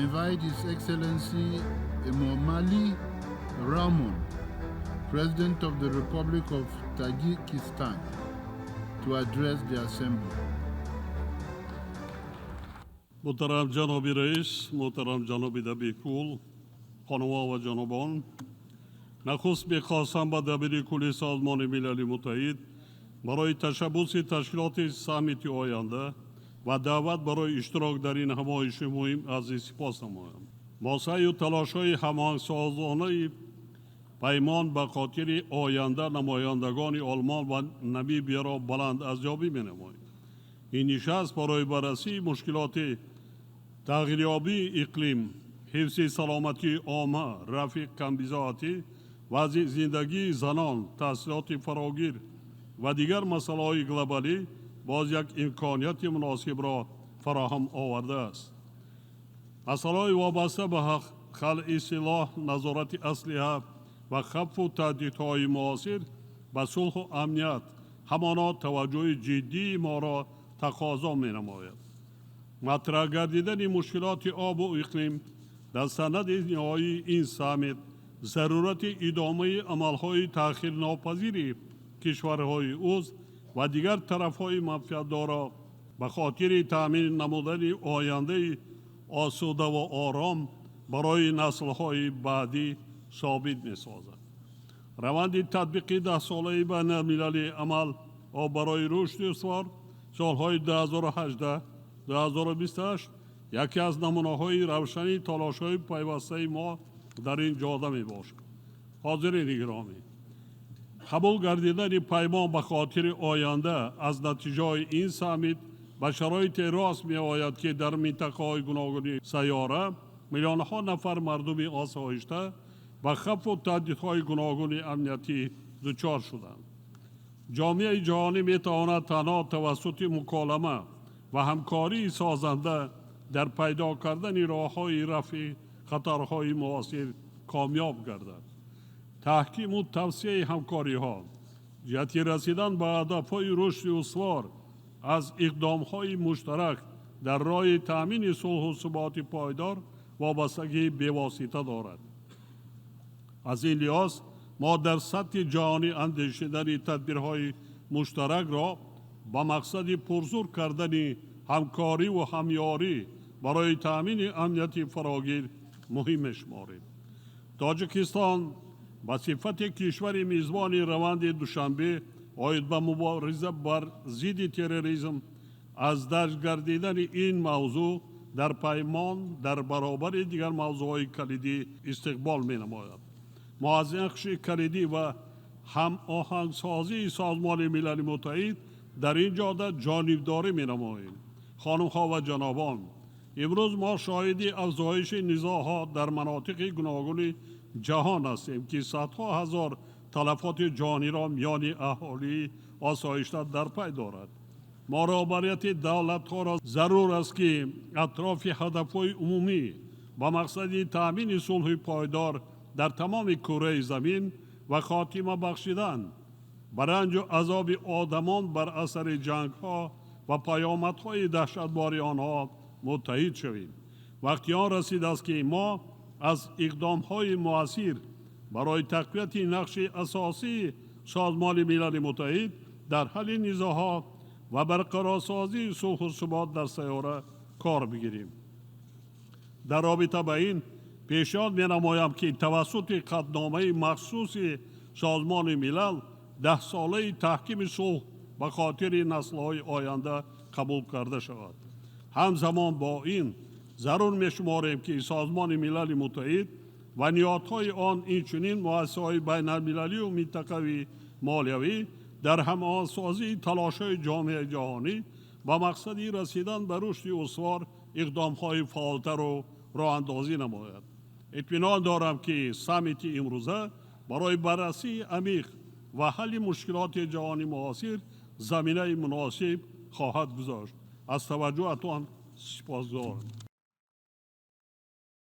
Invite His Excellency Emomali Rahmon, President of the Republic of Tajikistan, to address the Assembly. Муҳтарам ҷаноби раис, муҳтарам ҷаноби дабиркул, хонумҳо ва ҷанобон, нахуст мехостам ба дабири кулли Созмони Милали Муттаҳид барои ташаббуси ташкилоти саммити оянда ва даъват барои иштирок дар ин ҳамоиши муҳим арзи сипос намоям. Мо саъю талошҳои ҳамоҳангсозонаи паймон ба хотири оянда намояндагони Олмон ва Намибияро баланд арзёбӣ менамоем. Ин нишаст барои баррасии мушкилоти тағйирёбии иқлим, ҳифзи саломатии омма, рафъи камбизоатӣ, вазъи зиндагии занон, таҳсилоти фарогир ва дигар масъалаҳои глобалӣ боз як имконияти муносибро фароҳам овардааст. Масъалаҳои вобаста ба халъи силоҳ, назорати аслиҳа ва хавфу таҳдидҳои муосир ба сулҳу амният ҳамоно таваҷҷӯҳи ҷиддии моро тақозо менамояд. Матраҳ гардидани мушкилоти обу иқлим дар санади ниҳоии ин саммит зарурати идомаи амалҳои таъхирнопазири кишварҳои узв ва дигар тарафҳои манфиатдорро ба хотири таъмин намудани ояндаи осуда ва ором барои наслҳои баъдӣ собит месозад. Раванди татбиқи даҳсолаи байналмилалии амал об барои рушди устувор солҳои 2018 2028 яке аз намунаҳои равшани талошҳои пайвастаи мо дар ин ҷода мебошад. Ҳозирини гиромӣ, қабул гардидани паймон ба хотири оянда аз натиҷаҳои ин саммит ба шароите рост меояд, ки дар минтақаҳои гуногуни сайёра миллионҳо нафар мардуми осоишта ба хавфу таҳдидҳои гуногуни амниятӣ дучор шуданд. Ҷомеаи ҷаҳонӣ метавонад танҳо тавассути муколама ва ҳамкории созанда дар пайдо кардани роҳҳои рафъи хатарҳои муосир комёб гардад. Таҳкиму тавсеаи ҳамкориҳо ҷиҳати расидан ба ҳадафҳои рушди устувор аз иқдомҳои муштарак дар роҳи таъмини сулҳу суботи пойдор вобастагии бевосита дорад. Аз ин лиҳоз мо дар сатҳи ҷаҳонӣ андешидани тадбирҳои муштаракро ба мақсади пурзур кардани ҳамкориву ҳамёрӣ барои таъмини амнияти фарогир муҳим мешуморем. Тоҷикистон ба сифати кишвари мизбони раванди Душанбе оид ба мубориза бар зидди терроризм аз дарҷ гардидани ин мавзӯъ дар паймон дар баробари дигар мавзӯъҳои калидӣ истиқбол менамояд. Мо аз нақши калидӣ ва ҳамоҳангсозии Созмони Милали Муттаҳид дар ин ҷода ҷонибдорӣ менамоем. Хонумҳо ва ҷанобон, имрӯз мо шоҳиди афзоиши низоъҳо дар манотиқи гуногуни ҷаҳон ҳастем, ки садҳо ҳазор талафоти ҷониро миёни аҳолии осоишта дар пай дорад. Мо роҳбарияти давлатҳоро зарур аст, ки атрофи ҳадафҳои умумӣ ба мақсади таъмини сулҳи пойдор дар тамоми кураи замин ва хотима бахшидан ба ранҷу азоби одамон бар асари ҷангҳо ва паёмадҳои даҳшатбори онҳо муттаҳид шавем. Вақти он расидааст, ки мо аз иқдомҳои муассир барои тақвияти нақши асосии Созмони Милали Муттаҳид дар ҳалли низоъҳо ва барқарорсозии сулҳу субот дар сайёра кор бигирем. Дар робита ба ин пешниҳод менамоям, ки тавассути қатъномаи махсуси Созмони Милал даҳсолаи таҳкими сулҳ ба хотири наслҳои оянда қабул карда шавад. Ҳамзамон бо ин зарур мешуморем, ки Созмони Милали Муттаҳид ва ниҳодҳои он, инчунин муассисаҳои байналмилалию минтақавии молиявӣ дар ҳамоҳангсозии талошҳои ҷомеаи ҷаҳонӣ ба мақсади расидан ба рушди устувор иқдомҳои фаъолтару роҳандозӣ намояд. Итминон дорам, ки саммити имрӯза барои баррасии амиқ ва ҳалли мушкилоти ҷаҳони муосир заминаи муносиб хоҳад гузошт. Аз таваҷҷӯҳатон сипосгузорам.